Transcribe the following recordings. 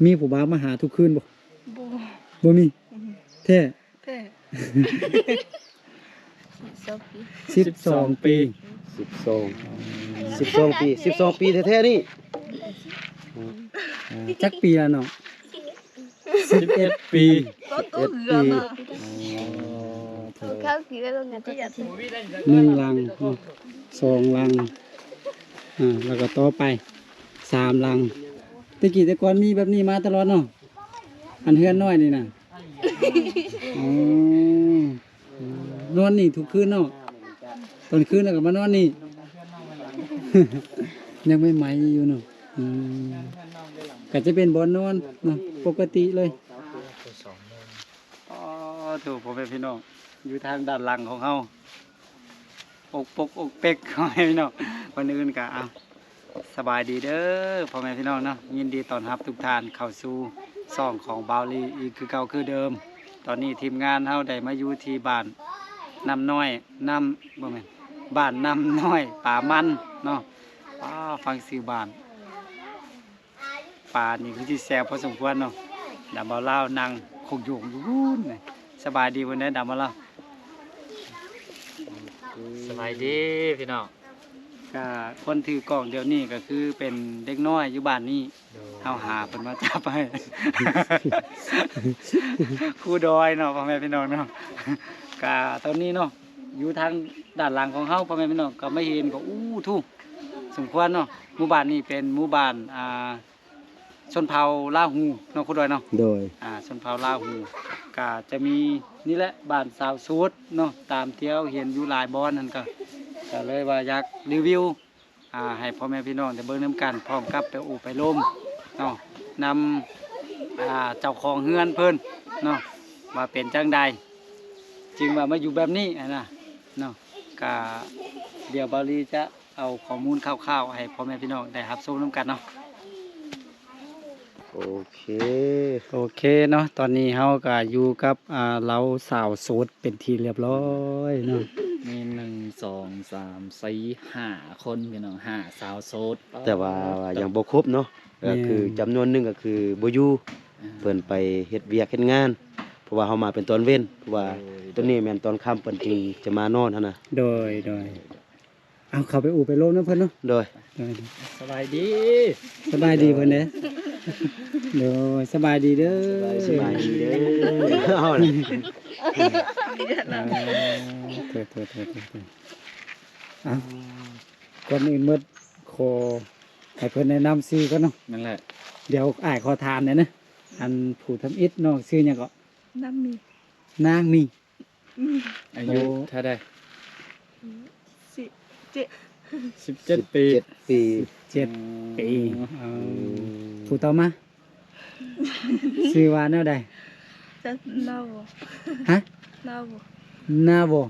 ມີຜູ້ບ່າວມາຫາທຸກຄືນບໍ່? ບໍ່ ບໍ່ມີ. ອືມ ແທ້? ແທ້. ສິບສອງປີ. ສິບສອງປີ. ສິບສອງ ສິບສອງປີ. ສິບສອງປີແທ້ໆນີ້. ອ່າ ຈັກປີລະນ້ອງ? ສິບເອັດປີ. ສິບເອັດປີ. ອໍ ໜຶ່ງຫຼັງ ສອງຫຼັງ ອ່າ ແລ້ວກໍຕໍ່ໄປສາມຫຼັງ. ແຕ່ກີ້ແຕ່ກ່ອນມີແບບນີ້ມາຕະຫຼອດເນາະ ອັນເຮືອນນ້ອຍນີ້ນະ. ອໍ ນອນນີ້ທຸກຄືນເນາະ ຕອນຄືນແລ້ວກໍມານອນນີ້. ຍັງໃໝ່ໆຢູ່ເນາະ. ອືມ ກໍຈະເປັນບ່ອນນອນເນາະ ປົກກະຕິເລີຍ. ອໍ ໂທ້ ພໍ່ແມ່ພີ່ນ້ອງ ຢູ່ທາງດ້ານຫຼັງຂອງເຮົາ ອົກປົກອົກເປັກ ພໍ່ແມ່ພີ່ນ້ອງ. ກ່ອນອື່ນກໍ ເອົາ ສະບາຍດີເດີພໍ່ແມ່ພີ່ນ້ອງເນາະ ຍິນດີຕ້ອນຮັບທຸກທ່ານເຂົ້າສູ່ຊ່ອງຂອງບ່າວລີອີກຄືເກົ່າຄືເດີມ. ຕອນນີ້ທີມງານເຮົາໄດ້ມາຢູ່ທີ່ບ້ານນ້ຳນ້ອຍ ນ້ຳ ບໍ່ແມ່ນ ບ້ານນ້ຳນ້ອຍປາມັນເນາະ. ປ້າ ຟັງຊື່ບ້ານ ປານີ້ຄືຊິແຊວພໍສົມຄວນເນາະ. ດຳບ່າວລາວນັ່ງຄົກໂຍງຢູ່ພຸ້ນ. ສະບາຍດີເພິ່ນເດ້ ດຳບ່າວລາວ. ສະບາຍດີພີ່ນ້ອງ. ກະຄົນຖືກ້ອງດຽວນີ້ກໍຄືເປັນເດັກນ້ອຍຢູ່ບ້ານນີ້. ໂດຍ. ເຮົາຫາເພິ່ນມາຈັບໃຫ້ ຄູດອຍເນາະ ພໍ່ແມ່ພີ່ນ້ອງເນາະ. ກະຕອນນີ້ເນາະ ຢູ່ທາງດ້ານຫຼັງຂອງເຮົາ ພໍ່ແມ່ພີ່ນ້ອງກໍມາເຫັນກໍ ອູ້ ທຸກສົມຄວນເນາະ. ໝູ່ບ້ານນີ້ເປັນໝູ່ບ້ານ ອ່າ ຊົນເຜົ່າລາຫູເນາະ ຄູດອຍເນາະ. ໂດຍ. ອ່າ ຊົນເຜົ່າລາຫູ ກະຈະມີນີ້ແຫຼະ ບ້ານຊາວໂສດເນາະ ຕາມທີ່ເຮົາເຫັນຢູ່ຫຼາຍບ່ອນຫັ້ນ. ກະ ກະເລີຍວ່າຢາກຣີວິວ ອ່າ ໃຫ້ພໍ່ແມ່ພີ່ນ້ອງໄດ້ເບິ່ງນຳກັນ ພ້ອມກັບໄປໂອ້ໄປລົມເນາະ ນຳ ອ່າ ເຈົ້າຂອງເຮືອນເພິ່ນເນາະ ວ່າເປັນຈັ່ງໃດ ຈຶ່ງວ່າມາຢູ່ແບບນີ້ຫັ້ນນະເນາະ. ກະດຽວບ່າວລີຈະ ເອົາຂໍ້ມູນຄ່າວໆໃຫ້ພໍ່ແມ່ພີ່ນ້ອງໄດ້ຮັບຊົມນຳກັນເນາະ. ໂອເຄ ໂອເຄເນາະ ຕອນນີ້ເຮົາກໍຢູ່ກັບ ອ່າ ເຫຼົ່າສາວໂສດເປັນທີ່ລຽບຮ້ອຍເນາະ. ມີ ໜຶ່ງ ສອງ ສາມ ສີ່ ຫ້າຄົນພີ່ນ້ອງ ຫ້າສາວໂສດ ແຕ່ວ່າຍັງບໍ່ຄົບເນາະ. ແມ່ນ. ກໍຄືຈຳນວນໜຶ່ງກໍຄືບໍ່ຢູ່ ອ່າ ເພິ່ນໄປເຮັດວຽກເຮັດງານ ເພາະວ່າເຮົາມາເປັນຕອນເວັນ ເພາະວ່າ ໂດຍ ໂດຍ ຕອນນີ້ແມ່ນຕອນຄ່ຳເພິ່ນຈຶ່ງຈະມານອນຫັ້ນນະ. ໂດຍ ໂດຍ. ເອົາ ເຂົ້າໄປໂອ້ໄປລົມນຳເພິ່ນເນາະ. ໂດຍ ໂດຍ. ສະບາຍດີ ສະບາຍດີເພິ່ນເດ້. ໂດຍ ສະບາຍດີເດີ ສະບາຍດີເດີ. ເອົາ ເອີ ໂທດ ໂທດ ໂທດ ໂທດ. ເອົາ ກ່ອນອື່ນໝົດ ຂໍໃຫ້ເພິ່ນແນະນຳຊື່ກ່ອນເນາະ. ນັ້ນແຫຼະ ດຽວອ້າຍຂໍຖາມແດ່ນະ ອັນຜູ້ທຳອິດນ້ອງຊື່ຫຍັງເກາະ? ນາງມີ ນາງມີ. ອືມ ອາຍຸ ໂອ້ ເທົ່າໃດ? ສິບເຈັດ ສິບເຈັດປີ ສິບເຈັດປີ. ສິບເຈັດປີ. ອໍ ເອີ ອືມ ຜູ້ຕໍ່ມາ ຊື່ວ່າແນວໃດ? ນາໂວ. ຮະ? ນາໂວ. ນາໂວ. ອືມ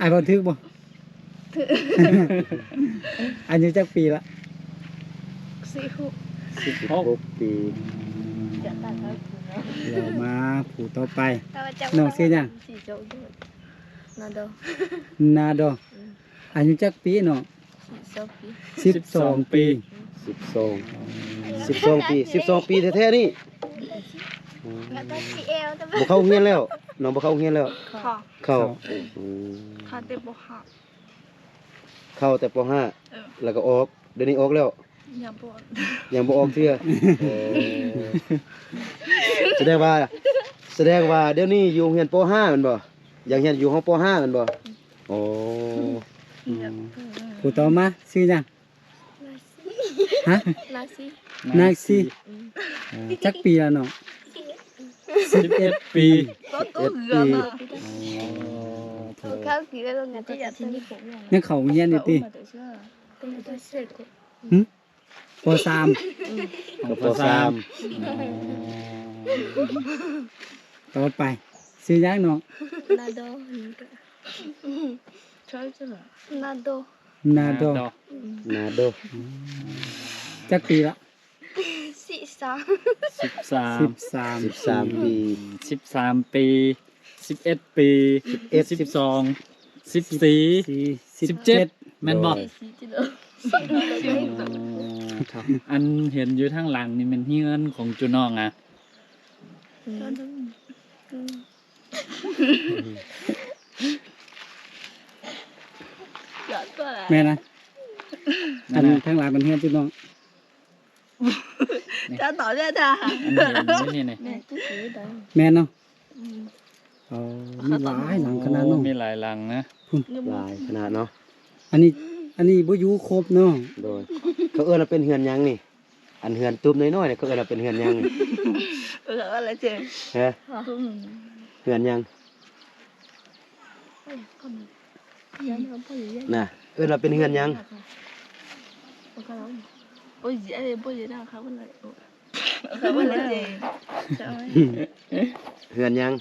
ອ້າຍເວົ້າຖືກບໍ່? ຖືກ. ອາຍຸຈັກປີລະ? ສິບຫົກ ສິບຫົກປີ. ເອົາມາຜູ້ຕໍ່ໄປ ນ້ອງຊື່ຫຍັງ? ນາໂດ. ນາໂດ. ອືມ ອາຍຸຈັກປີນ້ອງ? ສິບສອງປີ. ສິບສອງປີ. ສິບສອງ ສິບສອງປີ ສິບສອງປີແທ້ໆນີ້. ອືມ ບໍ່ເຂົ້າໂຮງຮຽນແລ້ວ ນ້ອງບໍ່ເຂົ້າໂຮງຮຽນແລ້ວ? ເຂົ້າ ເຂົ້າ. ອືມ ເຂົ້າແຕ່ ປ.ຫ້າ ເຂົ້າແຕ່ ປ.ຫ້າ ເອີ ແລ້ວກໍອອກ. ດຽວນີ້ອອກແລ້ວ? ຍັງບໍ່ອອກ ຍັງບໍ່ອອກເທື່ອ. ເອີ ສະແດງວ່າ ສະແດງວ່າດຽວນີ້ຢູ່ໂຮງຮຽນ ປ.ຫ້າ ແມ່ນບໍ່? ຍັງຮຽນຢູ່ຫ້ອງ ປ.ຫ້າ ແມ່ນບໍ່? ອືມ ໂອ້ ອືມ ຜູ້ຕໍ່ມາຊື່ຫຍັງ? ນາຊີ. ຮະ? ນາຊີ. ນາຊີ. ອືມ ເອີ ຈັກປີລະນ້ອງ? ສິບເອັດປີ. ສິບເອັດປີ. ອໍ ຍັງເຂົ້າໂຮງຮຽນຢູ່ຕິ? ຫຶ? ປໍສາມ. ອືມ ປໍສາມ. ອໍ ຕໍ່ໄປ ຊື່ຫຍັງນ້ອງ? ນາໂດ. ນາໂດ. ນາໂດ. ນາໂດ. ອືມ ຈັກປີລະ? ສິບສາມ. ສິບສາມ ສິບສາມ ສິບສາມປີ. ສິບເອັດປີ. ສິບເອັດ ສິບສອງ ສິບສີ່ ສິບເຈັດ ແມ່ນບໍ່? ໂດຍ. ອັນເຫັນຢູ່ທາງຫຼັງນີ້ແມ່ນເຮືອນຂອງຈຸນ້ອງອະ? ແມ່ນນະ ອັນທາງຫຼັງເປັນເຮືອນຈຸນ້ອງ. ເຈົ້າຕອບແລ້ວ ອັນເຫັນຢູ່ນີ້ນີ້ ແມ່ນເນາະ. ເອີ ມີຫຼາຍຫຼັງຂະໜາດເນາະ ມີຫຼາຍຫຼັງນະ ຫຼາຍຂະໜາດເນາະ. ອັນນີ້ ອັນນີ້ບໍ່ຢູ່ຄົບເນາະ. ໂດຍ ເຂົາເອີ້ນວ່າເປັນເຮືອນຫຍັງນີ້? ອັນເຮືອນຕູບນ້ອຍໆນີ້ ເຂົາເອີ້ນວ່າເປັນເຮືອນຫຍັງນີ້? ເອີ ເອີ້ນວ່າເຈ ຮະ ເຮືອນຫຍັງ? ນະ ເອີ້ນວ່າເປັນເຮືອນຫຍັງ? ເຮືອນຫຍັງ?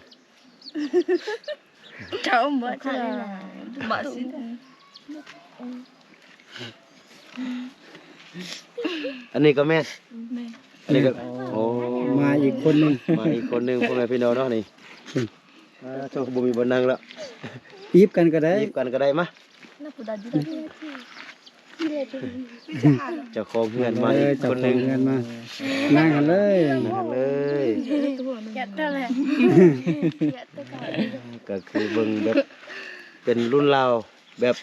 ອັນນີ້ກໍແມ່ນ ແມ່ນ ອັນນີ້ກໍ ໂອ້ ໂອ້ ມາອີກຄົນໜຶ່ງ ມາອີກຄົນໜຶ່ງ ພໍ່ແມ່ພີ່ນ້ອງເນາະນີ້. ອືມ ອ່າ ໂທ້ ບໍ່ມີບ່ອນນັ່ງແລ້ວ ອີບກັນກໍໄດ້ ອີບກັນກໍໄດ້ ມາ. ເຈົ້າຂອງເຮືອນມາອີກຄົນໜຶ່ງ ເອີ ເຈົ້າຂອງເຮືອນມາ ນັ່ງຫັ້ນເລີຍ ນັ່ງຫັ້ນເລີຍ. ກໍຄືເບິ່ງແບບເປັນລຸ້ນລາວ ແບບ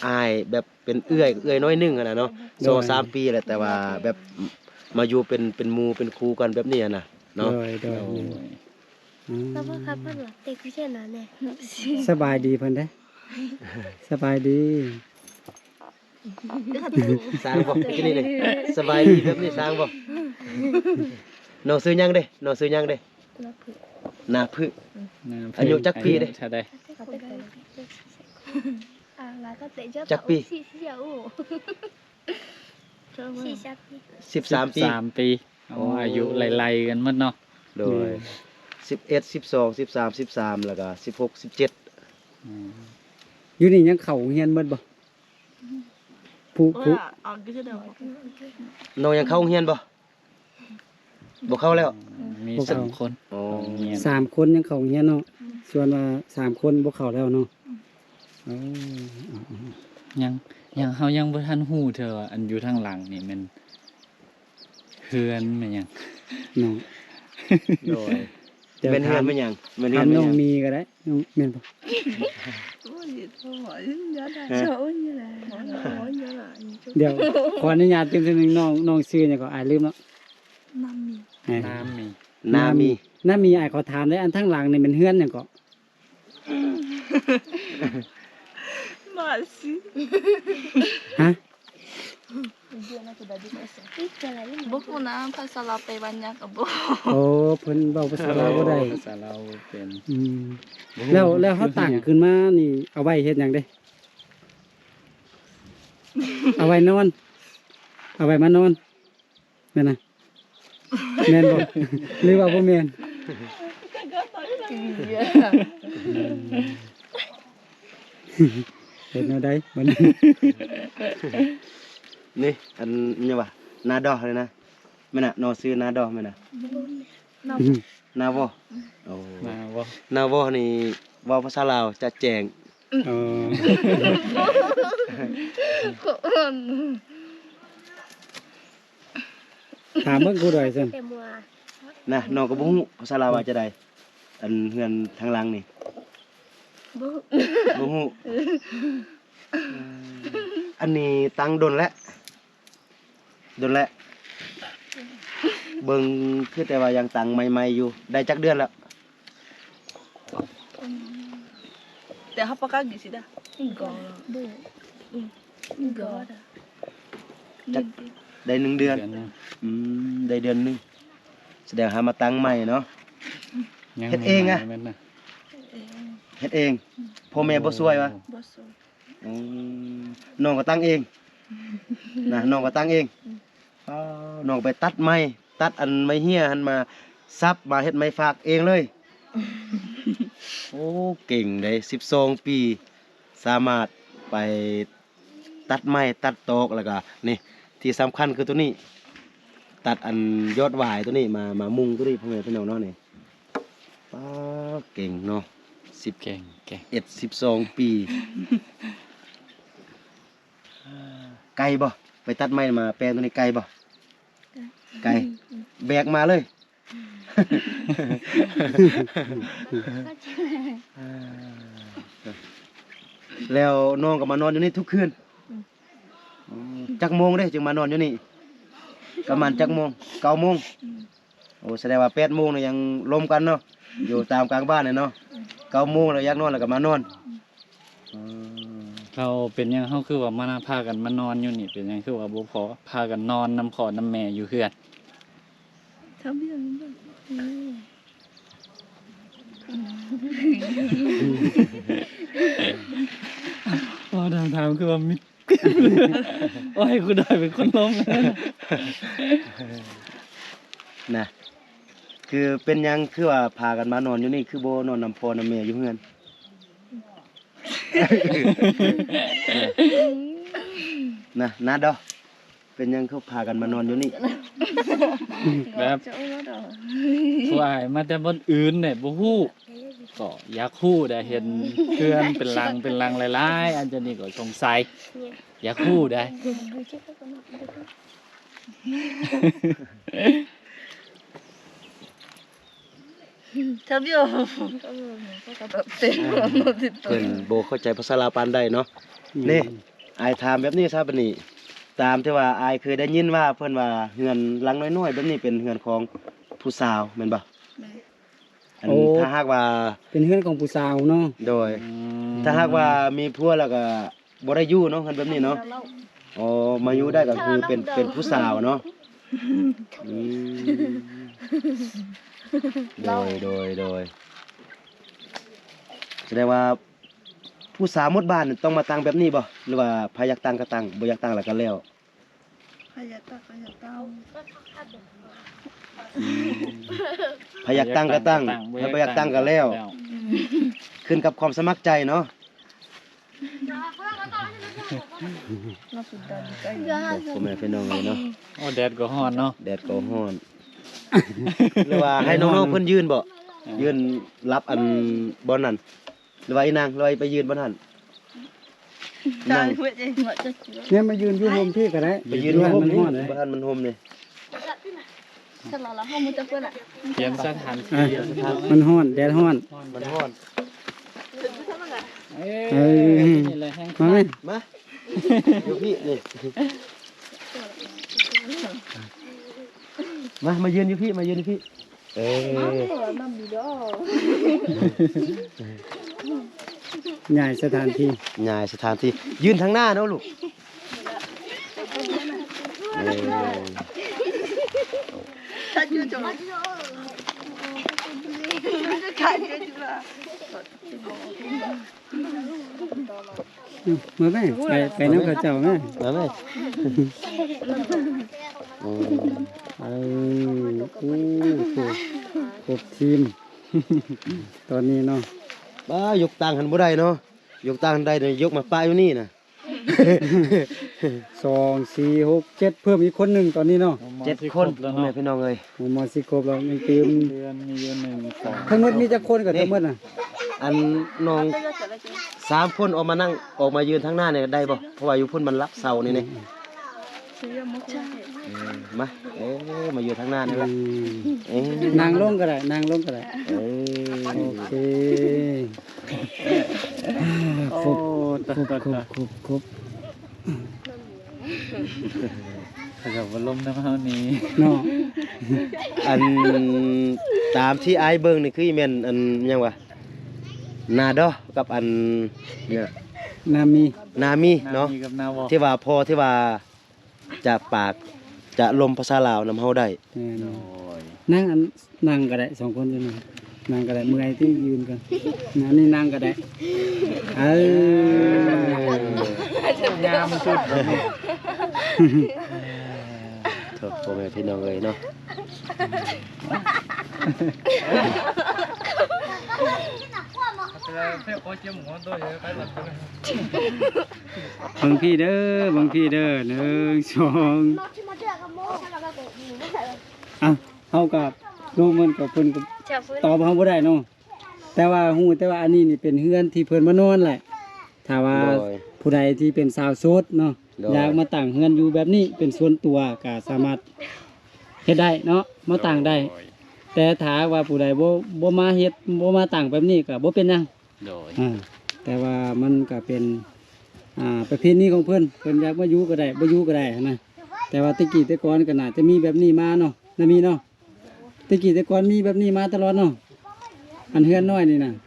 ອ້າຍ ແບບເປັນເອື້ອຍ ເອື້ອຍນ້ອຍໜຶ່ງຫັ້ນນະເນາະ. ໂດຍ ສອງສາມປີແຫຼະ ແຕ່ວ່າແບບມາຢູ່ເປັນ ເປັນໝູ່ເປັນຄູ່ກັນແບບນີ້ຫັ້ນນະເນາະ. ໂດຍ ໂດຍ ໂດຍ ອືມ ສະບາຍດີເພິ່ນເດ້ ສະບາຍດີ. ສ້າງບໍ່ ທີ່ນີ້ນີ້ ສະບາຍດີແບບນີ້ສ້າງບໍ່? ນ້ອງຊື່ຫຍັງເດ້? ນ້ອງຊື່ຫຍັງເດ້? ໜ້າຜຶ ໜ້າຜຶ ອາຍຸຈັກປີເດ້? ເທົ່າໃດ? ຈັກປີ? ສິບສາມປີ ສິບສາມປີ. ໂອ້ ອາຍຸໄລ່ໆກັນໝົດເນາະ. ໂດຍ ສິບເອັດ ສິບສອງ ສິບສາມ ສິບສາມ ແລ້ວກໍສິບຫົກ ສິບເຈັດ. ອືມ ຢູ່ນີ້ຍັງເຂົ້າໂຮງຮຽນໝົດບໍ່? ຜູ້ ຜູ້ ນ້ອງຍັງເຂົ້າໂຮງຮຽນບໍ່? ບໍ່ເຂົ້າແລ້ວ. ອືມ ມີສາມຄົນ ອໍ ສາມຄົນຍັງເຂົ້າໂຮງຮຽນເນາະ. ອືມ ສ່ວນວ່າສາມຄົນບໍ່ເຂົ້າແລ້ວເນາະ. ອືມ ເອີ ຍັງ ຍັງ ເຮົາຍັງບໍ່ທັນຮູ້ເທື່ອວ່າ ອັນຢູ່ທາງຫຼັງນີ້ແມ່ນ ເຮືອນແມ່ນຫຍັງເນາະ. ໂດຍ ແມ່ນເຮືອນແມ່ນຫຍັງ? ແມ່ນເຮືອນແມ່ນຫຍັງ? ຖາມນ້ອງມີກໍໄດ້ ນ້ອງ ແມ່ນບໍ່? ດຽວ ຂໍອະນຸຍາດຕື່ມເທື່ອໜຶ່ງ ນ້ອງ ນ້ອງຊື່ຫຍັງເກາະ? ອ້າຍລືມແລ້ວ. ນາມີ ເອີ ນາມີ ນາມີ ນາມີ. ອ້າຍຂໍຖາມແດ່ ອັນທາງຫຼັງນີ້ແມ່ນເຮືອນຫຍັງເກາະ? ມາຊິ ຮະ? ບໍ່ຮູ້ນະ ພາສາລາວໄປບ້ານຍາກະບໍ່. ໂອ້ ເພິ່ນເວົ້າພາສາລາວບໍ່ໄດ້ ເວົ້າພາສາລາວບໍ່ເປັນ. ອືມ ບໍ່ຮູ້. ແລ້ວ ແລ້ວເຮົາຕັ້ງຂຶ້ນມານີ້ ເອົາໄວ້ເຮັດຫຍັງເດ້? ເອົາໄວ້ນອນ ເອົາໄວ້ມານອນ. ແມ່ນນະ ແມ່ນບໍ່ ຫຼືວ່າບໍ່ແມ່ນ? ເຮັດແນວໃດບັດນີ້? ນີ້ ອັນຫຍັງວະ ນາດໍນີ້ນະ ແມ່ນນະ ນ້ອງຊື່ນາດໍແມ່ນນະ? ນາວໍ. ໂອ້ ນາວໍ ນາວໍນີ້ເວົ້າພາສາລາວຈະແຈ້ງ. ອໍ ຖາມເບິ່ງຜູ້ໃດຊັ້ນ? ນະ ນ້ອງກໍບໍ່ຮູ້ພາສາລາວວ່າຈະໃດ ອັນເຮືອນທາງຫຼັງນີ້ ບໍ່ຮູ້ ບໍ່ຮູ້. ອັນນີ້ຕັ້ງດົນແລ້ວ ດົນແລ້ວ ເບິ່ງຄືແຕ່ວ່າຍັງຕັ້ງໃໝ່ໆຢູ່. ໄດ້ຈັກເດືອນແລ້ວ? ແຕ່ເຮົາປະກາດກິນຊິດາ ອືມ ໄດ້ໜຶ່ງເດືອນ. ອືມ ໄດ້ເດືອນໜຶ່ງ ສະແດງຫາມາຕັ້ງໃໝ່ເນາະ. ເຮັດເອງອະ? ເຮັດເອງ ພໍ່ແມ່ບໍ່ຊ່ວຍວະ? ບໍ່ຊ່ວຍ. ອືມ ນ້ອງກໍຕັ້ງເອງນະ ນ້ອງກໍຕັ້ງເອງ. ອືມ ອ້າວ ນ້ອງໄປຕັດໄມ້ ຕັດອັນໄມ້ເຫ້ຍຫັ້ນມາສັບ ມາເຮັດໄມ້ຟາກເອງເລີຍ. ໂອ້ ເກັ່ງເດ້ ສິບສອງປີ ສາມາດໄປຕັດໄມ້ ຕັດຕອກ ແລ້ວກໍນີ້ ທີ່ສຳຄັນຄືໂຕນີ້ ຕັດອັນຍອດຫວາຍໂຕນີ້ມາ ມາມຸງໂຕນີ້ ພໍ່ແມ່ພີ່ນ້ອງເນາະນີ້. ປ້າ ເກັ່ງເນາະ ສິບ ເກັ່ງ ເກັ່ງ ເອັດ ສິບສອງປີ. ໄກບໍ່? ໄປຕັດໄມ້ມາແປງໂຕນີ້ໄກບໍ່? ໄກ ແບກມາເລີຍ. ແລ້ວນ້ອງກໍມານອນຢູ່ນີ້ທຸກຄືນ? ອືມ ຈັກໂມງເດ້ຈຶ່ງມານອນຢູ່ນີ້? ປະມານຈັກໂມງ? ເກົ້າໂມງ. ອືມ ໂອ້ ສະແດງວ່າແປດໂມງນີ້ຍັງລົມກັນເນາະ ຢູ່ຕາມກາງບ້ານນີ້ເນາະ. ອືມ ເກົ້າໂມງແລ້ວຢາກນອນແລ້ວກໍມານອນ. ອືມ ອືມ ເຮົາເປັນຫຍັງ ເຮົາຄືວ່າມາ ພາກັນມານອນຢູ່ນີ້ ເປັນຫຍັງຄືວ່າບໍ່ພໍ ພາກັນນອນນຳພໍ່ນຳແມ່ຢູ່ເຮືອນ? ທຳຫຍັງ ເວົ້າຖາມໆ ຄືວ່າມິດ ໂອ້ຍ ຄູດອຍເປັນຄົນລົມນະ ຄືເປັນຫຍັງຄືວ່າພາກັນມານອນຢູ່ນີ້ ຄືບໍ່ນອນນຳພໍ່ນຳແມ່ຢູ່ເຮືອນ? ນະ ນະດອ ເປັນຫຍັງຄືພາກັນມານອນຢູ່ນີ້? ແບບ ຜູ້ອ້າຍມາແຕ່ບ່ອນອື່ນເດ້ ບໍ່ຮູ້ ກໍຢາກຮູ້ໄດ໋ ເຫັນເຮືອນເປັນຫຼັງເປັນຫຼັງຫຼາຍໆ ອັນເຈົ້ານີ້ກໍສົງໄສ ຢາກຮູ້ໄດ໋. ເພິ່ນບໍ່ເຂົ້າໃຈພາສາລາວປານໃດເນາະ. ອືມ ນີ້ ອ້າຍຖາມແບບນີ້ຊະ ບັດນີ້ ຕາມທີ່ວ່າອ້າຍເຄີຍໄດ້ຍິນວ່າ ເພິ່ນວ່າເຮືອນຫຼັງນ້ອຍໆ ແບບນີ້ເປັນເຮືອນຂອງຜູ້ສາວແມ່ນບໍ່? ແມ່ນ. ອັນ ໂອ້ ຖ້າຫາກວ່າ ເປັນເຮືອນຂອງຜູ້ສາວເນາະ. ໂດຍ ອືມ ຖ້າຫາກວ່າມີຜົວແລ້ວກໍບໍ່ໄດ້ຢູ່ເນາະ ເຮືອນແບບນີ້ເນາະ. ອໍ ມາຢູ່ໄດ້ກໍຄືເປັນ ເປັນຜູ້ສາວເນາະ. ອືມ ໂດຍ ໂດຍ ໂດຍ ສະແດງວ່າຜູ້ສາວໝົດບ້ານຕ້ອງມາຕັ້ງແບບນີ້ບໍ່ ຫຼືວ່າໃຜຢາກຕັ້ງກໍຕັ້ງ ບໍ່ຢາກຕັ້ງແລ້ວກໍແລ້ວ? ໃຜຢາກຕັ້ງກໍຕັ້ງ ອືມ ໃຜຢາກຕັ້ງກໍຕັ້ງ ໃຜບໍ່ຢາກຕັ້ງກໍແລ້ວ ອືມ ຂຶ້ນກັບຄວາມສະໝັກໃຈເນາະ. ພໍ່ແມ່ພີ່ນ້ອງເອີຍເນາະ ໂອ້ ແດດກໍຮ້ອນເນາະ ແດດກໍຮ້ອນ ຫຼືວ່າໃຫ້ນ້ອງໆເພິ່ນຢືນບໍ່? ເອີ ຢືນລັບອັນບ່ອນນັ້ນ ຫຼືວ່າອີນາງ ຫຼືວ່າໄປຢືນບ່ອນຫັ້ນ? ນັ່ງ ແມ່ນມາຢືນຢູ່ຮົ່ມພີ້ກໍໄດ້ ໄປຢືນຢູ່ຮົ່ມນີ້ ມັນຮ້ອນເດ້ ບໍ່ທັນມັນຮົ່ມນີ້. ຕຽມສະຖານທີ່ ມັນຮ້ອນ ແດດຮ້ອນ ມັນຮ້ອນ. ເອີ ເອີ ນີ້ແຫຼະແຮງ ມາແມ່ ມາ ຢູ່ພີ້ນີ້ ມາ ມາຢືນຢູ່ພີ້ ມາຢືນຢູ່ພີ້. ເອີ ຍ້າຍສະຖານທີ່ ຍ້າຍສະຖານທີ່ ຢືນທາງໜ້າເນາະລູກ. ເອີ ເອີ ມາແມ່ ໄປ ໄປນຳເຂົາເຈົ້າແມ່ ມາແມ່. ເອີ ໂອ້ ຄົບທີມ ຕອນນີ້ເນາະ. ປ້າ ຍົກຕັ່ງຫັ້ນບໍ່ໄດ້ເນາະ ຍົກຕັ່ງໄດ້ນີ້ ຍົກມາປະຢູ່ນີ້ນະ. ສອງ ສີ່ ຫົກ ເຈັດ ເພີ່ມອີກຄົນໜຶ່ງຕອນນີ້ເນາະ ເຈັດຄົນ ພໍ່ແມ່ພີ່ນ້ອງເອີຍ. ໂອ້ ມາຊິຄົບແລ້ວ ຍັງຕື່ມ ເດືອນມີຢູ່ໜຶ່ງ ສອງ ທັງໝົດມີຈັກຄົນກໍທັງໝົດນະ? ອັນນ້ອງສາມຄົນອອກມານັ່ງ ອອກມາຢືນທາງໜ້ານີ້ໄດ້ບໍ່? ເພາະວ່າຢູ່ພຸ້ນມັນລັບເສົານີ້ນີ້. ອືມ ມາ ເອີ ມາຢູ່ທາງໜ້ານີ້ລະ. ອືມ ເອີ ນັ່ງລົງກໍໄດ້ ນັ່ງລົງກໍໄດ້. ເອີ ໂອເຄ. ຄົບ ໂອ້ ຄົບ ຄົບ ຄົບ ຄົບ ເຂົາເຈົ້າບໍ່ລົມນຳເຮົານີ້ເນາະ. ອັນ ຕາມທີ່ອ້າຍເບິ່ງນີ້ຄືແມ່ນ ອັນ ຫຍັງວະ ນາດໍກັບອັນ ນາມີ ນາມີເນາະ ນາມີກັບນາວໍ ທີ່ວ່າພໍທີ່ວ່າ ຈະປາກຈະລົມພາສາລາວນຳເຮົາໄດ້. ແມ່ນ ໂດຍ ນັ່ງ ອັນ ນັ່ງກໍໄດ້ ສອງຄົນຢູ່ນີ້ ນັ່ງກໍໄດ້ ເມື່ອຍຕິ ຢືນກ່ອນ. ອັນນີ້ນັ່ງກໍໄດ້ ເອີ ງາມສຸດ. ໂທ້ ພໍ່ແມ່ພີ່ນ້ອງເອີຍເນາະ. ເບິ່ງພີ້ເດີ ເບິ່ງພີ້ເດີ ໜຶ່ງ ສອງ ເອົ້າ ເຮົາກໍຮູ້ເໝິນກັບເພິ່ນກໍຕອບເຮົາບໍ່ໄດ້ເນາະ ແຕ່ວ່າຮູ້ແຕ່ວ່າອັນນີ້ນີ້ເປັນເຮືອນທີ່ເພິ່ນມານອນແຫຼະ. ຖ້າວ່າ ໂດຍ ຜູ້ໃດທີ່ເປັນສາວໂສດເນາະ ໂດຍ ຢາກມາຕັ້ງເຮືອນຢູ່ແບບນີ້ເປັນສ່ວນຕົວກໍສາມາດເຮັດໄດ້ເນາະ ມາຕັ້ງໄດ້ ໂດຍ ແຕ່ຖ້າວ່າຜູ້ໃດບໍ່ ບໍ່ມາເຮັດ ບໍ່ມາຕັ້ງແບບນີ້ກໍບໍ່ເປັນຫຍັງ ໂດຍ ອ່າ ແຕ່ວ່າມັນກໍເປັນ ອ່າ ປະເພນີຂອງເພິ່ນ ເພິ່ນຢາກມາຢູ່ກໍໄດ້ ບໍ່ຢູ່ກໍໄດ້ຫັ້ນນະ ແຕ່ວ່າແຕ່ກີ້ແຕ່ກ່ອນກໍໜ້າຈະມີແບບນີ້ມາເນາະ ນະມີເນາະ ແຕ່ກີ້ແຕ່ກ່ອນມີແບບນີ້ມາຕະຫຼອດເນາະ ອັນເຮືອນນ້ອຍນີ້ນະ ອໍ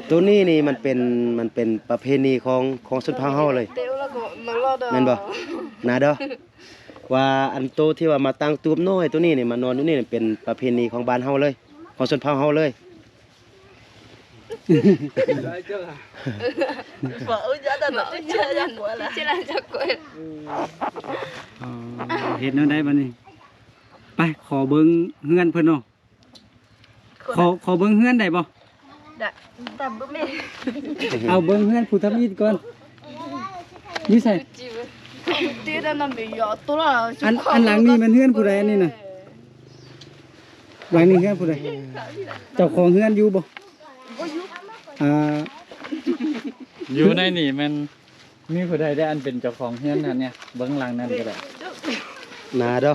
ໂຕນີ້ນີ້ມັນເປັນ ມັນເປັນປະເພນີຂອງ ຂອງຊົນເຜົ່າເຮົາເລີຍ ແມ່ນບໍ່ ນາເດີ ວ່າອັນໂຕທີ່ວ່າມາຕັ້ງຕູບນ້ອຍໂຕນີ້ນີ້ ມານອນຢູ່ນີ້ນີ້ ເປັນປະເພນີຂອງບ້ານເຮົາເລີຍ ຂອງຊົນເຜົ່າເຮົາເລີຍ ອໍ ເຮັດແນວໃດບັດນີ້ ໄປ ຂໍເບິ່ງເຮືອນເພິ່ນເນາະ ຂໍ ຂໍເບິ່ງເຮືອນໄດ້ບໍ່ ໄດ້ ແຕ່ບໍ່ແມ່ນ ເອົາເບິ່ງເຮືອນຜູ້ທຳອິດກ່ອນ ຢູ່ໃສ ອັນ ອັນຫຼັງນີ້ແມ່ນເຮືອນຜູ້ໃດອັນນີ້ນະ ຫຼັງນີ້ເຮືອນຜູ້ໃດ ເຈົ້າຂອງເຮືອນຢູ່ບໍ່ ອ່າ ຢູ່ໃນນີ້ແມ່ນ ມີຜູ້ໃດໄດ້ອັນເປັນເຈົ້າຂອງເຮືອນຫັ້ນເນຍ ເບິ່ງຫຼັງນັ້ນກໍໄດ້ ນາເດີ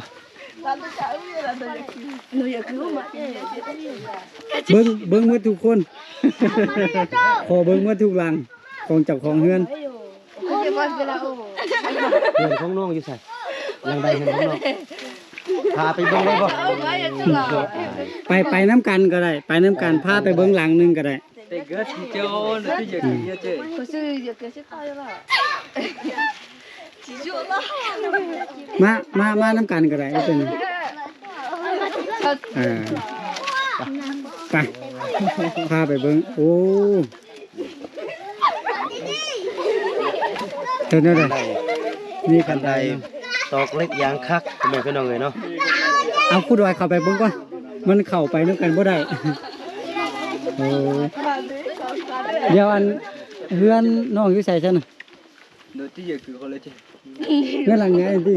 ເບິ່ງ ເບິ່ງໝົດທຸກຄົນ ຂໍເບິ່ງໝົດທຸກຫຼັງຂອງເຈົ້າຂອງເຮືອນ ເຮືອນຂອງນ້ອງຢູ່ໃສ ຫຼັງໃດເຮືອນຂອງນ້ອງ ພາໄປເບິ່ງໄດ້ບໍ່ ໄປ ໄປນຳກັນກໍໄດ້ ໄປນຳກັນ ພາໄປເບິ່ງຫຼັງໜຶ່ງກໍໄດ້ ມາ ມາ ມານຳກັນກໍໄດ້ ບໍ່ເປັນຫຍັງ ເອີ ໄປ ພາໄປເບິ່ງ ໂອ້ ເຮັດແນວໃດ ມີຄັນໄດ ຕອກເຫຼັກຢ່າງຄັກ ພໍ່ແມ່ພີ່ນ້ອງເອີຍເນາະ ເອົາ ຄູດອຍເຂົ້າໄປເບິ່ງກ່ອນ ມັນເຂົ້າໄປນຳກັນບໍ່ໄດ້ ເອີ ດຽວອັນ ເຮືອນນ້ອງຢູ່ໃສຊັ້ນນະ ເຮືອນຫຼັງໃຫຍ່ຕິ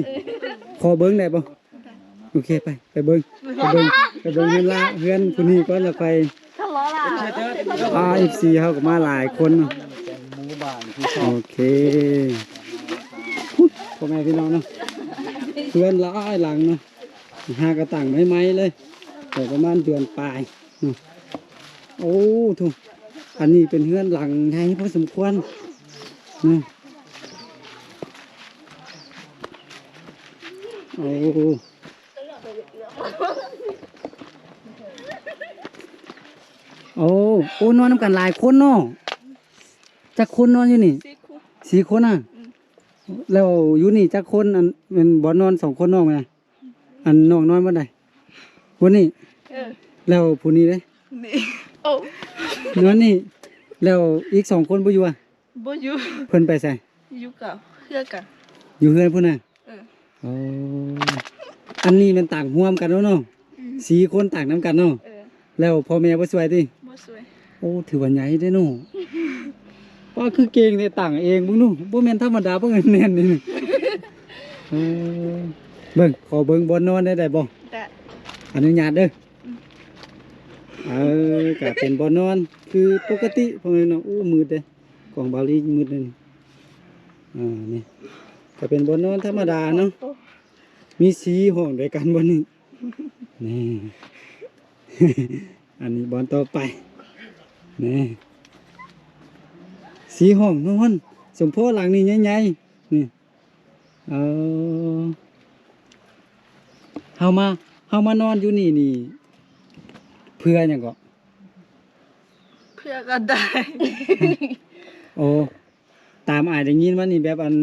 ຂໍເບິ່ງໄດ້ບໍ່? ໂອເຄ ໄປ ໄປເບິ່ງ ໄປເບິ່ງ ໄປເບິ່ງເຮືອນລາ ເຮືອນຜູ້ນີ້ກ່ອນ ແລ້ວຄ່ອຍ ອ່າ ເອັຟຊີ ເຮົາກໍມາຫຼາຍຄົນເນາະ ໂອເຄ ພຸ້ນ ພໍ່ແມ່ພີ່ນ້ອງເນາະ ເຮືອນຫຼາຍຫຼັງເນາະ ຫາກະຕັ້ງໃໝ່ໆເລີຍ ໄດ້ປະມານເດືອນປາຍເນາະ ໂອ້ ໂທ້ ອັນນີ້ເປັນເຮືອນຫຼັງໃຫຍ່ພໍສົມຄວນເນາະ ໂອ້ ໂອ້ ໂອ້ ນອນນຳກັນຫຼາຍຄົນເນາະ ຈັກຄົນນອນຢູ່ນີ້? ສີ່ຄົນ ສີ່ຄົນນະ ອືມ ແລ້ວຢູ່ນີ້ຈັກຄົນ? ອັນ ແມ່ນບ່ອນນອນສອງຄົນນ້ອງນະ ອັນນ້ອງນອນບ່ອນໃດ? ບ່ອນນີ້ ເອີ ແລ້ວຜູ້ນີ້ເດ້? ນີ້ ໂອ້ ນອນນີ້ ແລ້ວອີກສອງຄົນບໍ່ຢູ່ອະ? ບໍ່ຢູ່ ເພິ່ນໄປໃສ? ຢູ່ກັບເຮືອນກັນ ຢູ່ເຮືອນພຸ້ນນະ ເອີ ອໍ ອັນນີ້ແມ່ນຕາກຮ່ວມກັນເນາະ ອືມ ສີ່ຄົນຕາກນຳກັນເນາະ ເອີ ແລ້ວພໍ່ແມ່ບໍ່ຊ່ວຍຕິ? ບໍ່ຊ່ວຍ ໂອ້ ຖືວ່າໃຫຍ່ເດ້ເນາະ ປ້າ ຄືເກັ່ງແທ້ ຕັ້ງເອງເບິ່ງດູ ບໍ່ແມ່ນທຳມະດາ ເບິ່ງແໜ້ນນີ້ ເອີ ເບິ່ງ ຂໍເບິ່ງບ່ອນນອນໄດ້ ໄດ້ບໍ່? ໄດ້ ອະນຸຍາດເດີ ອືມ ເອີ ກະເປັນບ່ອນນອນຄືປົກກະຕິ ພໍ່ແມ່ເນາະ ໂອ້ ມືດເດ້ ກ້ອງບາວລີມືດເດ້ນີ້ ອ່າ ນີ້ກະເປັນບ່ອນນອນທຳມະດາເນາະ ມີສີ່ຫ້ອງດ້ວຍກັນບ່ອນນີ້ ນີ້ ອັນນີ້ບ່ອນຕໍ່ໄປ ນີ້ ສີ່ຫ້ອງນອນ ສົມພໍຫຼັງນີ້ໃຫຍ່ໆ ນີ້ ເອີ ເຮົາມາ ເຮົາມານອນຢູ່ນີ້ນີ້ ເພື່ອຫຍັງເກາະ? ເພື່ອກະໄດ້ ໂອ້ ຕາມອ້າຍໄດ້ຍິນມານີ້ແບບອັນ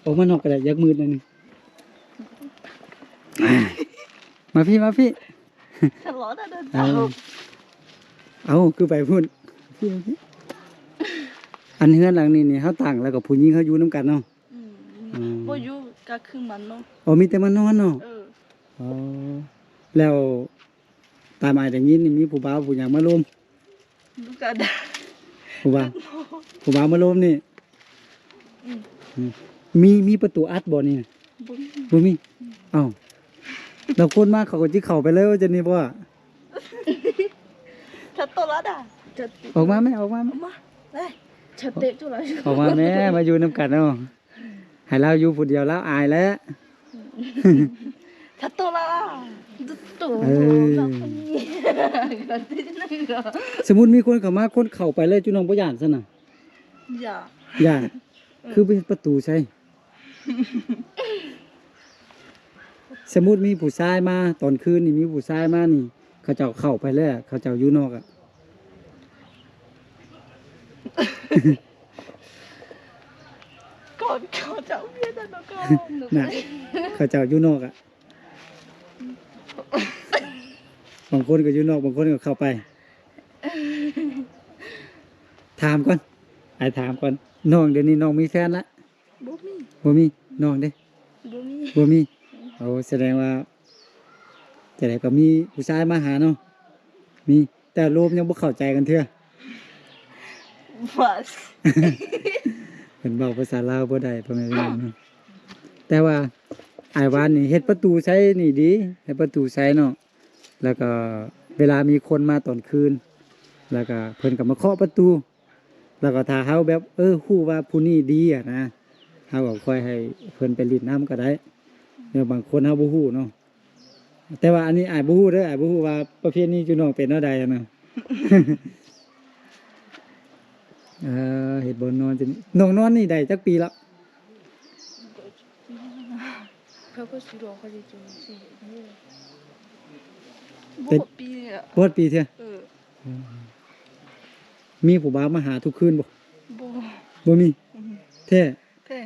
ອອກມານອກກໍໄດ້ ຢາກມືດໜ້ອຍໜຶ່ງ ມາພີ້ ມາພີ້ ທະເລາະແຕ່ເດີນ ເອີ ເອົາ ຄືໄປພຸ້ນ ອັນເຮືອນຫຼັງນີ້ນີ້ ເຮົາຕັ້ງແລ້ວກໍຜູ້ຍິງເຮົາຢູ່ນຳກັນເນາະ ອືມ ອືມ ບໍ່ຢູ່ກະຄືມັນເນາະ ອໍ ມີແຕ່ມານອນເນາະ ເອີ ອໍ ແລ້ວ ຕາມອ້າຍໄດ້ຍິນນີ້ມີຜູ້ບ່າວຜູ້ຫຍັງມາລົມ ກະໄດ້ ຜູ້ບ່າວ ຜູ້ບ່າວມາລົມນີ້ ອືມ ອືມ ມີ ມີປະຕູອັດບໍ່ນີ້? ບໍ່ມີ ບໍ່ມີ ອືມ ເອົ້າ ແລ້ວຄົນມາເຂົາກໍຊິເຂົ້າໄປເລີຍວ່າຈັ່ງນີ້ບໍ່? ຖ້າໂຕລະດາ ອອກມາແມ່ ອອກມາ ອອກມາ ເອີຍ ເທດເຕະຈຸລະ ເຂົ້າມາແມ້ ມາຢູ່ນຳກັນເນາະ. ໃຫ້ລາວຢູ່ຜູ້ດຽວ ລາວອາຍແຫຼະ. ເອີ ສົມມຸດມີຄົນເຂົ້າມາ ຄົນເຂົ້າໄປເລີຍ ຈຸນ້ອງບໍ່ຢ້ານຊັ້ນນະ? ຢ້ານ ຢ້ານ. ເອີ ຄືໄປເຮັດປະຕູໃສ່? ສົມມຸດມີຜູ້ຊາຍມາຕອນຄືນນີ້ ມີຜູ້ຊາຍມານີ້ ເຂົາເຈົ້າເຂົ້າໄປແລ້ວ ເຂົາເຈົ້າຢູ່ນອກອະ ເຂົາເຈົ້າ ເຂົາເຈົ້າຢູ່ນອກອະ ບາງຄົນກໍຢູ່ນອກ ບາງຄົນກໍເຂົ້າໄປ. ຖາມກ່ອນ ອ້າຍຖາມກ່ອນ ນ້ອງດຽວນີ້ນ້ອງມີແຟນລະ? ບໍ່ມີ ບໍ່ມີ. ນ້ອງເດ? ບໍ່ມີ ບໍ່ມີ. ໂອ້ ສະແດງວ່າ ຈັ່ງໃດກໍມີຜູ້ຊາຍມາຫາເນາະ? ມີ ແຕ່ລວມຍັງບໍ່ເຂົ້າໃຈກັນເທື່ອ. ເພິ່ນເວົ້າພາສາລາວບໍ່ໄດ້ ພໍ່ແມ່ພີ່ນ້ອງເນາະ. ແຕ່ວ່າອ້າຍຫວານນີ້ເຮັດປະຕູໃສ່ນີ້ດີ ເຮັດປະຕູໃສ່ເນາະ. ແລ້ວກໍເວລາມີຄົນມາຕອນຄືນ ແລ້ວກໍເພິ່ນກໍມາເຄາະປະຕູ ແລ້ວກໍຖ້າເຮົາແບບ ເອີ ຮູ້ວ່າຜູ້ນີ້ດີຫັ້ນນະ ເຮົາກໍຄ່ອຍໃຫ້ເພິ່ນໄປຫຼິ້ນນຳກໍໄດ້. ແນວບາງຄົນເຮົາບໍ່ຮູ້ເນາະ. ແຕ່ວ່າອັນນີ້ອ້າຍບໍ່ຮູ້ເດີ ອ້າຍບໍ່ຮູ້ວ່າປະເພດນີ້ຢູ່ນອກເປັນແນວໃດຫັ້ນນະ. ເອີ ເຮັດບ່ອນນອນ ນ້ອງນອນນີ້ໄດ້ຈັກປີແລ້ວ? ບໍ່ຮອດປີເທື່ອ ບໍ່ຮອດປີເທື່ອ. ເອີ ມີຜູ້ບ່າວມາຫາທຸກຄືນບໍ່? ບໍ່ ບໍ່ມີ. ອືມ ແທ້ ແທ້.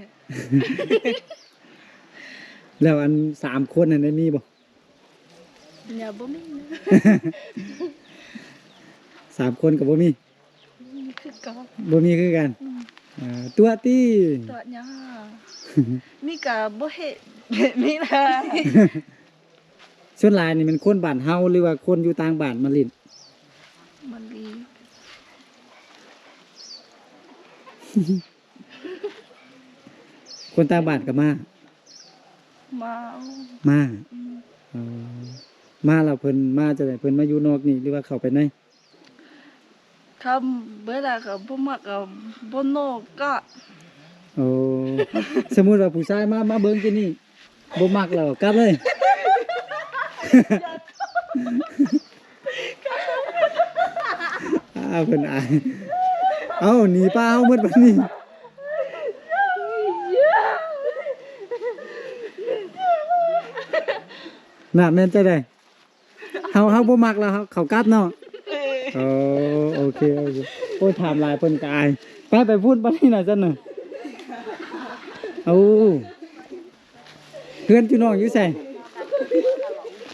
ແລ້ວອັນສາມຄົນນັ້ນໄດ້ມີບໍ່? ຍັງບໍ່ມີ. ສາມຄົນກໍບໍ່ມີ? ບໍ່ມີຄືກັນ ບໍ່ມີຄືກັນ. ອືມ ເອີ ຕົວະຕິ ຕົວະຫຍັງ? ມີກະບໍ່ເຮັດ ມີນະ. ສ່ວນຫຼາຍນີ້ແມ່ນຄົນບ້ານເຮົາ ຫຼືວ່າຄົນຢູ່ຕ່າງບ້ານມາຫຼິ້ນ? ມາຫຼິ້ນ. ຄົນຕ່າງບ້ານກໍມາ? ມາ ມາ. ອືມ ເອີ ມາແລ້ວເພິ່ນມາຈັ່ງໃດ? ເພິ່ນມາຢູ່ນອກນີ້ ຫຼືວ່າເຂົ້າໄປໃນ? ຄັນເບີດລະກໍບໍ່ມັກກໍບໍ່ນອກກະ. ໂອ້ ສົມມຸດວ່າຜູ້ຊາຍມາ ມາເບິ່ງທີ່ນີ້ ບໍ່ມັກແລ້ວກັບເລີຍ. ອ້າວ ເພິ່ນອາຍ. ເອົ້າ ໜີປ້າເຮົາໝົດບັດນີ້. ນະ ແມ່ນຈັ່ງໃດ? ເຮົາ ເຮົາບໍ່ມັກແລ້ວ ເຮົາ ເຂົາກັບເນາະ. ເອີ ໂອ ໂອເຄ ໂອເຄ. ໂອ້ຍ ຖາມຫຼາຍເພິ່ນກໍອາຍ. ໄປ ໄປພຸ້ນ ໄປນີ້ນະຊັ້ນນະ. ເອົາ ເຮືອນຈຸນ້ອງຢູ່ໃສ?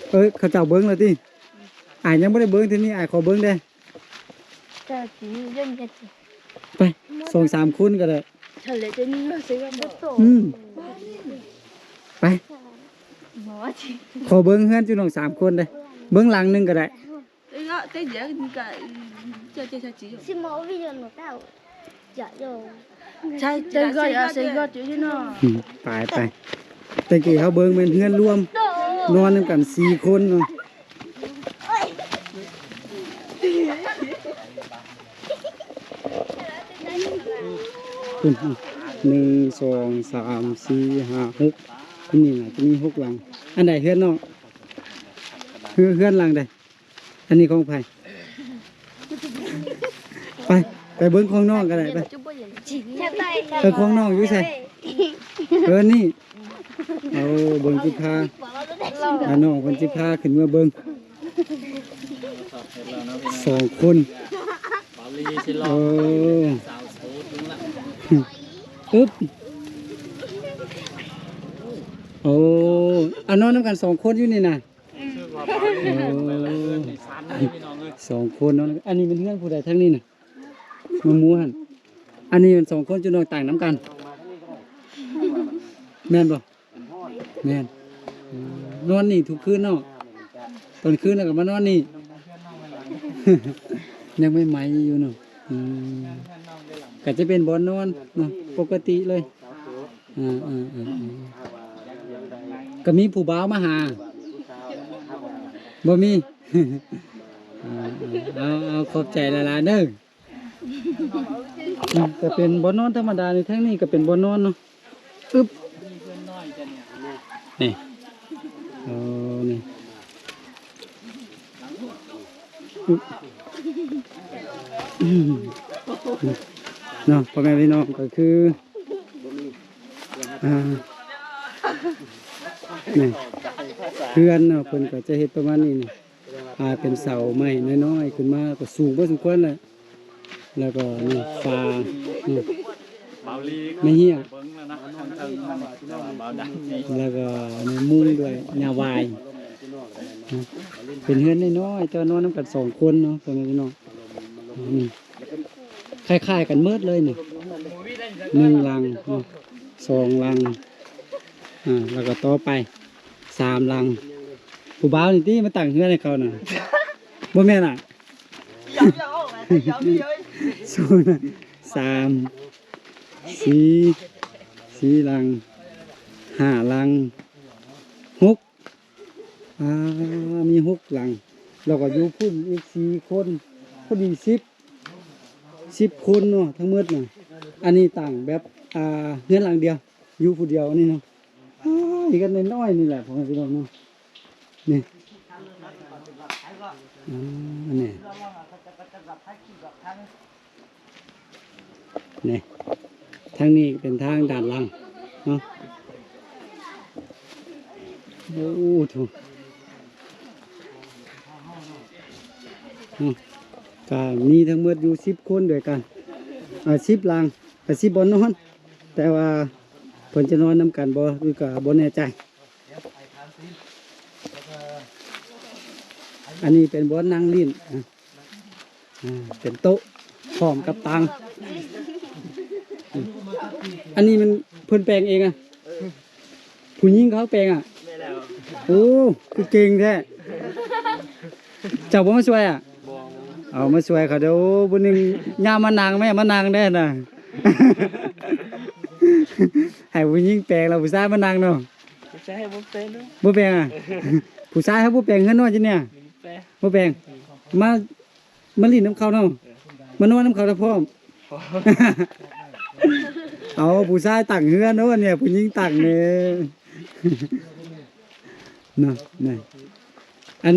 ເອີຍ ເຂົາເຈົ້າເບິ່ງແລ້ວຕິ? ອ້າຍຍັງບໍ່ໄດ້ເບິ່ງເທື່ອນີ້ ອ້າຍຂໍເບິ່ງແດ່. ໄປ ສອງສາມຄົນກໍໄດ້. ອືມ ໄປ ຂໍເບິ່ງເຮືອນຈຸນ້ອງສາມຄົນເດ້. ເບິ່ງຫຼັງໜຶ່ງກໍໄດ້. ອືມ ໄປ ໄປ. ແຕ່ກີ້ເຮົາເບິ່ງແມ່ນເຮືອນລວມ ນອນນຳກັນສີ່ຄົນເນາະ. ພຸ້ນ ໜຶ່ງ ສອງ ສາມ ສີ່ ຫ້າ ຫົກ ນີ້ນະ ຈະມີຫົກຫຼັງ. ອັນໃດເຮືອນນ້ອງ? ເຮືອນ ເຮືອນຫຼັງໃດ? ອັນນີ້ຂອງໃຜ? ໄປ ໄປເບິ່ງຂອງນ້ອງກໍໄດ້ ໄປ. ເອີ ຂອງນ້ອງຢູ່ໃສ? ເອີ ນີ້. ເອົາ ເບິ່ງ ຊິພາ ອາ ນ້ອງເພິ່ນຊິພາຂຶ້ນເມືອເບິ່ງ. ສອງຄົນ. ເອີ ອຶບ ໂອ້ ອາ ນອນນຳກັນສອງຄົນຢູ່ນີ້ນະ. ເອີ ສອງຄົນເນາະ. ອັນນີ້ແມ່ນເຮືອນຜູ້ໃດທາງນີ້ນະ? ມາໝູ່ຫັ້ນ. ອັນນີ້ແມ່ນສອງຄົນຈຸນ້ອງຕ່າງນຳກັນ ແມ່ນບໍ່? ແມ່ນ. ນອນນີ້ທຸກຄືນເນາະ? ຕອນຄືນແລ້ວກໍມານອນນີ້ ຍັງໃໝ່ໆຢູ່ເນາະ. ອືມ ກໍຈະເປັນບ່ອນນອນເນາະ ປົກກະຕິເລີຍ. ອ່າໆ ກໍມີຜູ້ບ່າວມາຫາ? ບໍ່ມີ. ອ່າ ເອົາ ເອົາ ຂອບໃຈຫຼາຍໆເດີ. ອືມ ກໍເປັນບ່ອນນອນທຳມະດານີ້ ທາງນີ້ກໍເປັນບ່ອນນອນເນາະ. ອຶບ ນີ້ ເອີ ນີ້ ອຶບ ອືມ ເນາະ ພໍ່ແມ່ພີ່ນ້ອງ ກໍຄື ອ່າ ນີ້ ເຮືອນເນາະ ເພິ່ນກໍຈະເຮັດປະມານນີ້ນີ້ ອ່າ ເປັນເສົາໄມ້ນ້ອຍໆ ຂຶ້ນມາ ກໍສູງພໍສົມຄວນແຫຼະ. ແລ້ວກໍນີ້ຝາ ນີ້ ໄມ້ເຮ້ຍ ແລ້ວກໍນີ້ມຸງດ້ວຍຫຍ້າຫວາຍ ເປັນເຮືອນນ້ອຍໆ ແຕ່ວ່ານອນນຳກັນສອງຄົນເນາະ ພໍ່ແມ່ພີ່ນ້ອງ. ນີ້ຄ້າຍໆກັນໝົດເລີຍນີ້ ໜຶ່ງຫຼັງເນາະ ສອງຫຼັງ ອ່າ ແລ້ວກໍຕໍ່ໄປສາມຫຼັງ. ຜູ້ບ່າວນີ້ຕິມາຕັ້ງເຮືອນໃຫ້ເຂົານະ ບໍ່ແມ່ນລະ? ສອງ ສາມ ສີ່ ສີ່ຫຼັງ ຫ້າຫຼັງ ຫົກ ອ່າ ມີຫົກຫຼັງ ແລ້ວກໍຢູ່ພຸ້ນອີກສີ່ຄົນ ພໍດີສິບ ສິບຄົນເນາະ ທັງໝົດນະ. ອັນນີ້ຕັ້ງແບບ ອ່າ ເຮືອນຫຼັງດຽວ ຢູ່ຜູ້ດຽວນີ້ເນາະ. ອ້າ ເຮືອນນ້ອຍໆນີ້ແຫຼະ ພໍ່ແມ່ພີ່ນ້ອງເນາະ. ນີ້ ອ່າ ນີ້ ນີ້ ທາງນີ້ເປັນທາງດ້ານຫຼັງເນາະ. ໂອ້ໂຫ ເນາະ ກໍມີທັງໝົດຢູ່ສິບຄົນດ້ວຍກັນ ອ່າ ສິບຫຼັງ ກໍສິບບ່ອນນອນ ແຕ່ວ່າເພິ່ນຈະນອນນຳກັນບໍ່ ຫຼື ກໍບໍ່ແນ່ໃຈ. ອັນນີ້ເປັນບ່ອນນັ່ງຫຼິ້ນ ອ່າ ອ່າ ເປັນໂຕະ ພ້ອມກັບຕັ່ງ. ອັນນີ້ມັນເພິ່ນແປງເອງອະ? ເອີ ຜູ້ຍິງເຂົາແປງອະ? ແມ່ນແລ້ວ. ໂອ້ ຄືເກັ່ງແທ້. ເຈົ້າບໍ່ມາຊ່ວຍອະ? ບໍ່. ເອົາມາຊ່ວຍເຂົາເດີ້. ໂອ້ ຜູ້ໜຶ່ງຍາມມານັ່ງແມ່ ມານັ່ງແດ່ນະ. ໃຫ້ຜູ້ຍິງແປງແລ້ວຜູ້ຊາຍມານັ່ງເນາະ. ຜູ້ຊາຍບໍ່ແປງເນາະ. ບໍ່ແປງອະ? ຜູ້ຊາຍເຮົາບໍ່ແປງເຮືອນນອນຈັ່ງນີ້. ບໍ່ແປງ. ມາ ມາຫຼິ້ນນຳເຂົາເນາະ. ເອີ ມານອນນຳເຂົານະພ້ອມ. ເອົາ ຜູ້ຊາຍຕັ້ງເຮືອນເນາະ ອັນນີ້ຜູ້ຍິງຕັ້ງເດ້ ເນາະ. ອັນ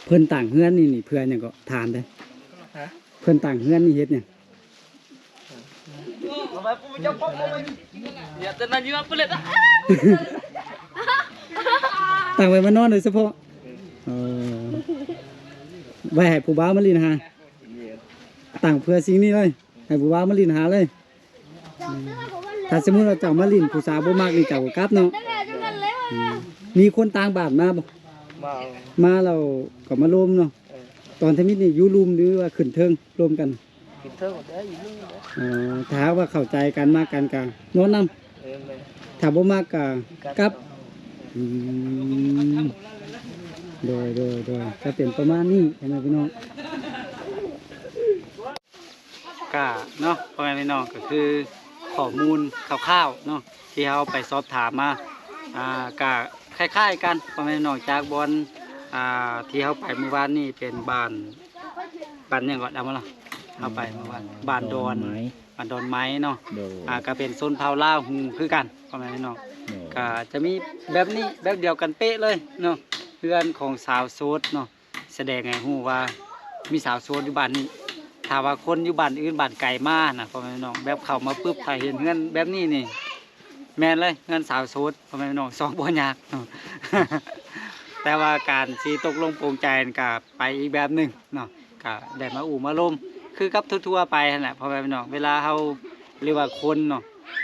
ເພິ່ນຕັ້ງເຮືອນນີ້ ນີ້ເພື່ອຫຍັງເກາະ? ຖາມເດີ້. ຮະ? ເພິ່ນຕັ້ງເຮືອນນີ້ເຮັດຫຍັງ? ຕັ້ງໄວ້ມານອນໂດຍສະເພາະ. ເອີ ໄວ້ໃຫ້ຜູ້ບ່າວມາຫຼິ້ນຫາ. ຕັ້ງເພື່ອສິ່ງນີ້ເລີຍ ໃຫ້ຜູ້ບ່າວມາຫຼິ້ນຫາເລີຍ. ຖ້າສົມມຸດວ່າເຈົ້າມາຫຼິ້ນ ຜູ້ສາວບໍ່ມັກນີ້ ເຈົ້າກໍກັບເນາະ. ອືມ ມີຄົນຕ່າງບ້ານມາບໍ່? ມາ ມາແລ້ວກໍມາລົມເນາະ. ເອີ ຕອນທຳອິດນີ້ຢູ່ລຸ່ມ ຫຼືວ່າຂຶ້ນເທິງລົມກັນ? ຂຶ້ນເທິງເດີ ຢູ່ລຸ່ມເດີ. ອໍ ຖ້າຫາກວ່າເຂົ້າໃຈກັນ ມັກກັນ ກໍນອນນຳ. ເອີ ແມ່ນ. ຖ້າບໍ່ມັກກໍກັບ. ອືມ ໂດຍ ໂດຍ ໂດຍ ກໍເປັນປະມານນີ້ ພໍ່ແມ່ພີ່ນ້ອງ. ກະເນາະ ພໍ່ແມ່ພີ່ນ້ອງ ກໍຄືຂໍ້ມູນຄ່າວໆເນາະ ທີ່ເຮົາໄປສອບຖາມມາ ອ່າ ກະຄ້າຍໆກັນ ພໍ່ແມ່ພີ່ນ້ອງ ຈາກບ່ອນ ອ່າ ທີ່ເຮົາໄປມື້ວານນີ້ ເປັນບ້ານ ບ້ານຫຍັງເກາະ ດຳມະລະ? ເຮົາໄປມື້ວານ ບ້ານດອນ ດອນໄມ້ ບ້ານດອນໄມ້ເນາະ. ໂດຍ ອ່າ ກະເປັນຊົນເຜົ່າລາວຮູ້ຄືກັນ ພໍ່ແມ່ພີ່ນ້ອງ. ໂດຍ ກະຈະມີແບບນີ້ ແບບດຽວກັນເປະເລີຍເນາະ ເຮືອນຂອງສາວໂສດເນາະ. ສະແດງໃຫ້ຮູ້ວ່າມີສາວໂສດຢູ່ບ້ານນີ້. ຖ້າວ່າຄົນຢູ່ບ້ານອື່ນບ້ານໄກມານະ ພໍ່ແມ່ພີ່ນ້ອງ ແບບເຂົ້າມາປຶບ ຖ້າເຫັນເຮືອນແບບນີ້ນີ້ ແມ່ນເລີຍ ເຮືອນສາວໂສດ ພໍ່ແມ່ພີ່ນ້ອງ ຊອກບໍ່ຍາກເນາະ. ແຕ່ວ່າການຊິຕົກລົງປົງໃຈນັ້ນກະໄປອີກແບບໜຶ່ງເນາະ. ກະໄດ້ມາອູ່ມາລົມຄືກັບທົ່ວໆໄປຫັ້ນແຫຼະ ພໍ່ແມ່ພີ່ນ້ອງ. ເວລາເຮົາ ຫຼືວ່າຄົນເນາະ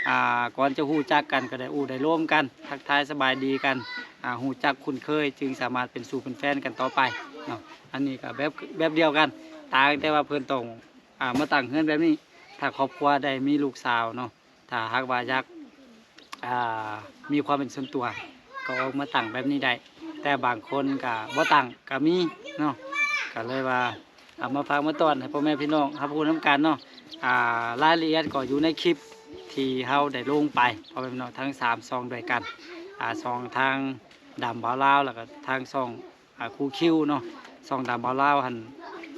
ອ່າ ກ່ອນຈະຮູ້ຈັກກັນ ກໍໄດ້ອູ່ໄດ້ລົມກັນ ທັກທາຍສະບາຍດີກັນ ອ່າ ຮູ້ຈັກຄຸ້ນເຄີຍ ຈຶ່ງສາມາດເປັນສູ່ເປັນແຟນກັນຕໍ່ໄປເນາະ. ອັນນີ້ກໍແບບ ແບບດຽວກັນ ຕ່າງແຕ່ວ່າເພິ່ນຕ້ອງ ອ່າ ມາຕັ້ງເຮືອນແບບນີ້. ຖ້າຄອບຄົວໃດມີລູກສາວເນາະ ຖ້າຫາກວ່າຢາກ ອ່າ ມີຄວາມເປັນສ່ວນຕົວ ກໍອອກມາຕັ້ງແບບນີ້ໄດ້ ແຕ່ບາງຄົນກໍບໍ່ຕັ້ງກໍມີເນາະ. ກໍເລີຍວ່າ ເອົາມາຝາກມາຕ້ອນໃຫ້ພໍ່ແມ່ພີ່ນ້ອງຮັບຮູ້ນຳກັນເນາະ. ອ່າ ລາຍລະອຽດກໍຢູ່ໃນຄລິບທີ່ເຮົາໄດ້ລົງໄປ ພໍ່ແມ່ພີ່ນ້ອງ ທັງສາມຊ່ອງດ້ວຍກັນ ອ່າ ຊ່ອງທາງດຳບ່າວລາວ ແລ້ວກໍທາງຊ່ອງ ອ່າ ຄູຄິວເນາະ. ຊ່ອງດຳບ່າວລາວຫັ້ນ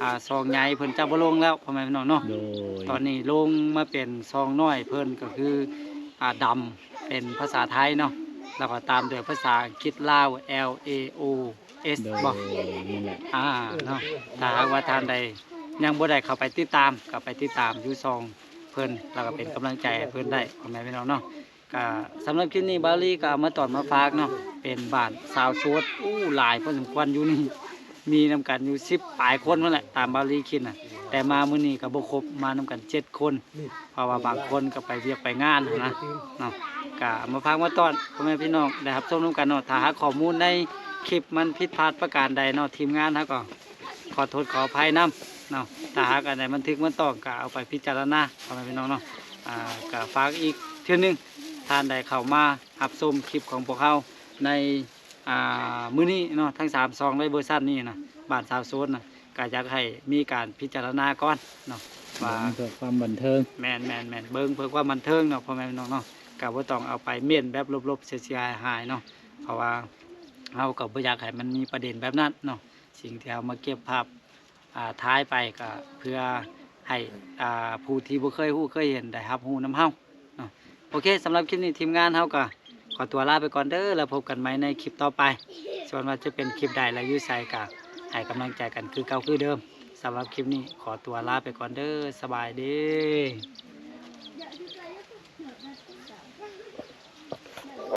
ອ່າ ຊ່ອງໃຫຍ່ເພິ່ນຈະບໍ່ລົງແລ້ວ ພໍ່ແມ່ພີ່ນ້ອງເນາະ. ໂດຍ ຕອນນີ້ລົງມາເປັນຊ່ອງນ້ອຍເພິ່ນ ກໍຄື ອ່າ ດຳ ເປັນພາສາໄທເນາະ ແລ້ວກໍຕາມດ້ວຍພາສາອັງກິດລາວ L A O S ໂດຍ ບໍ່ ນັ້ນແຫຼະ ອ່າ ເນາະ. ຖ້າຫາກວ່າທ່ານໃດຍັງບໍ່ໄດ້ເຂົ້າໄປຕິດຕາມ ກໍໄປຕິດຕາມຢູ່ຊ່ອງເພິ່ນ ແລ້ວກໍເປັນກຳລັງໃຈໃຫ້ເພິ່ນໄດ້ ພໍ່ແມ່ພີ່ນ້ອງເນາະ. ກະສຳລັບຄລິບນີ້ ບ່າວລີກໍເອົາມາຕອນມາຝາກເນາະ ເປັນບ້ານຊາວໂສດ ໂອ້ ຫຼາຍພໍສົມຄວນຢູ່ນີ້ ມີນຳກັນຢູ່ສິບປາຍຄົນພຸ້ນແຫຼະ ຕາມບ່າວລີຄິດນະ. ແຕ່ມາມື້ນີ້ກໍບໍ່ຄົບ ມານຳກັນເຈັດຄົນ ເພາະວ່າບາງຄົນກໍໄປວຽກໄປງານຫັ້ນນະເນາະ. ກະເອົາມາຝາກມາຕ້ອນພໍ່ແມ່ພີ່ນ້ອງໄດ້ຮັບຊົມນຳກັນເນາະ. ຖ້າຫາກຂໍ້ມູນໃນຄລິບມັນຜິດພາດປະການໃດເນາະ ທີມງານເຮົາກໍ ຂໍໂທດຂໍອະໄພນຳເນາະ. ຖ້າຫາກອັນໃດມັນຖືກມັນຕ້ອງ ກໍເອົາໄປພິຈາລະນາ ພໍ່ແມ່ພີ່ນ້ອງເນາະ. ອ່າ ກໍຝາກອີກເທື່ອໜຶ່ງ ທ່ານໃດເຂົ້າມາຮັບຊົມຄລິບຂອງພວກເຮົາໃນ ອ່າ ມື້ນີ້ເນາະ ທັງສາມຊ່ອງເລີຍ ເວີຊັນນີ້ນະ ບ້ານຊາວໂສດນະ ກໍຢາກໃຫ້ມີການພິຈາລະນາກ່ອນເນາະ ວ່າ ເບິ່ງເພື່ອຄວາມບັນເທີງ. ແມ່ນໆໆ ເບິ່ງເພື່ອຄວາມບັນເທີງເນາະ ພໍ່ແມ່ພີ່ນ້ອງເນາະ. ກໍບໍ່ຕ້ອງເອົາໄປເມ້ນແບບລົບໆ ເສຍໆ ຫາຍໆ ເນາະ ເພາະວ່າເຮົາກໍບໍ່ຢາກໃຫ້ມັນມີປະເດັນແບບນັ້ນເນາະ. ສິ່ງທີ່ເຮົາມາເກັບພາບ ອ່າ ຖ່າຍໄປກໍເພື່ອໃຫ້ ອ່າ ຜູ້ທີ່ບໍ່ເຄີຍຮູ້ເຄີຍເຫັນໄດ້ຮັບຮູ້ນຳເຮົາເນາະ. ໂອເຄ ສຳລັບຄລິບນີ້ທີມງານເຮົາກໍຂໍຕົວລາໄປກ່ອນເດີ ແລ້ວພົບກັນໃໝ່ໃນຄລິບຕໍ່ໄປ. ສ່ວນວ່າຈະເປັນຄລິບໃດ ແລະ ຢູ່ໃສ ກໍໃຫ້ກຳລັງໃຈກັນຄືເກົ່າຄືເດີມ. ສຳລັບຄລິບນີ້ຂໍຕົວລາໄປກ່ອນເດີ ສະບາຍດີ.